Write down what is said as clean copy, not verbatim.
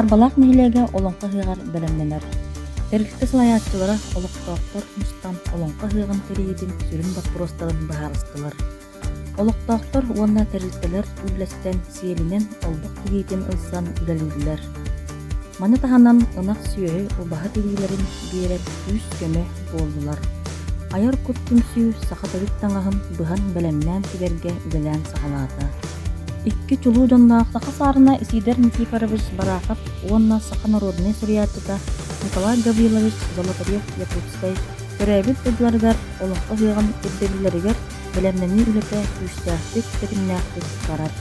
Харбалаах нэһилиэгэ Олоҥхо ыһыаҕар бэлэмнэнэр. Тэрилтэ салайааччылара олохтоохтор мустан Олоҥхо ыһыаҕын тэрийиитин сүрүн боппуруостарын быһаарыстылар. Олохтоохтор уонна тэрилтэлэр үллэстэн сиэлинэн олбох тигиитин ылсан үлэлииллэр. Маны таһынан ынах сүөһү убаһа тириилэрин биэрэр күүс-көмө буоллулар. Айар кут түмсүү саха төрүт таҥаһын быһан бэлэмнээн тигэргэ үлэлээн саҕалаата. Икки чулуу дьонноох саха саарына Исидор Никифорович Барахов уонна саха норуодунай суруйааччыта Николай Гаврилович Золотарев-Якутскай төрөөбүт дойдуларыгар Олоҥхо ыһыаҕын ирдэбиллэригэр бэлэмнэнии үлэтэ күүстээхтик, тэтимнээхтик барар.